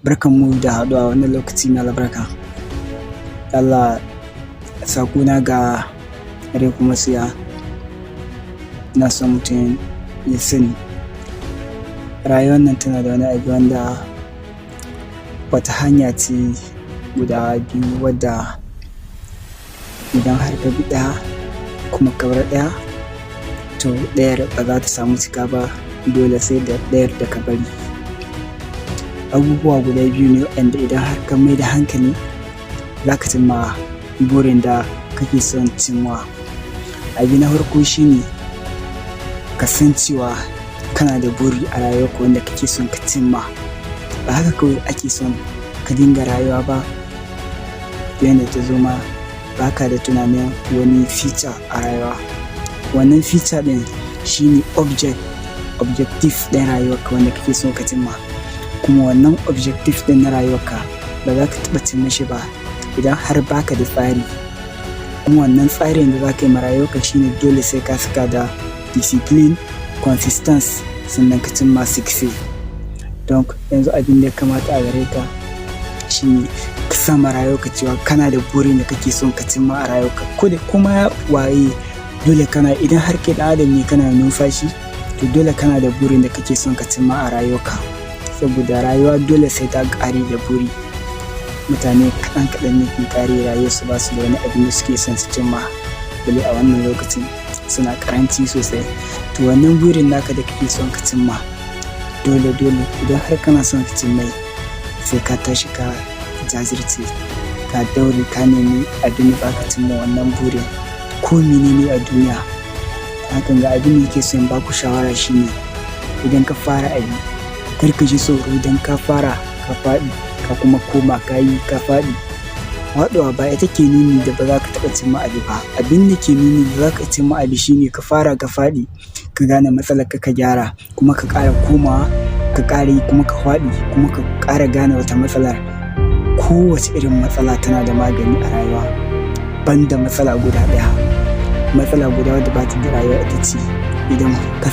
Barkanmu da haɗuwa wannan lokaci mai albarka. Allah saƙona ga gare ku masoya, ina son mutum ya sani rayuwar nan tana da wani abu wanda wata hanya ce guda biyu, wadda idan har ka bi ɗaya kuma ka bar ɗaya, to ɗayar ba za ta samu cika ba, dole sai da ɗayar da ka bari. Abubuwa guda biyu ne waɗanda idan har ka mai da hankali, za ka cimma burin da kake son cimma. Abu na farko shine ka san cewa kana da buri a rayuwarka wanda kake son ka cimma. Ba haka kawai ake son ka dinga rayuwa ba yanda ta zo ma, ba ka da tunanin wani future a rayuwa. Wannan future ɗin shine objective ɗin rayuwarka wanda kake son ka cimma. Kuma wannan objective ɗin na rayuwarka ba za ka taɓa cimma shi ba idan har baka da tsari. Kuma wannan tsarin da za ka yi ma rayuwarka shine dole sai ka saka da discipline, consistency, sannan ka cimma success. Donc yanzu abin da ya kamata a gare ka shine ka sa ma rayuwarka cewa kana da burin da kake son ka cimma a rayuwarka. Ko da kuma waye, dole kana, idan har kai ɗan adam ne, kana numfashi, to dole kana da burin da kake son ka cimma a rayuwarka. Saboda rayuwa dole sai ta ƙare da buri. Mutane kaɗan kaɗan ne ke ƙare rayuwarsu ba su da wani abin da suke son su cimma. Balle a wannan lokacin suna ƙaranci sosai. To wannan burin naka da kake son ka cimma, dole dole idan har kana son ka cimmai, sai ka tashi, ka jajirce, ka daure, ka nemi abin da za ka cimma wannan burin. Ko mene ne a duniya. Hakan ga abin da nake so in baku shawara shine, idan ka fara abu, kar ka ji tsoro don ka fara ka faɗi, ka kuma koma ka yi ka faɗi. Faɗuwa ba ita ke nuni da ba za ka taɓa cimma abu ba. Abin da ke nuni da za ka cimma abu shine ka fara, ka faɗi, ka gane matsalar ka, ka gyara, kuma ka ƙara komawa, ka ƙara yi, kuma ka faɗi, kuma ka ƙara gane wata matsalar. Kowace irin matsala tana da magani a rayuwa, banda matsala guda ɗaya. Matsala guda wadda ba ta da rayuwa ita ce idan ka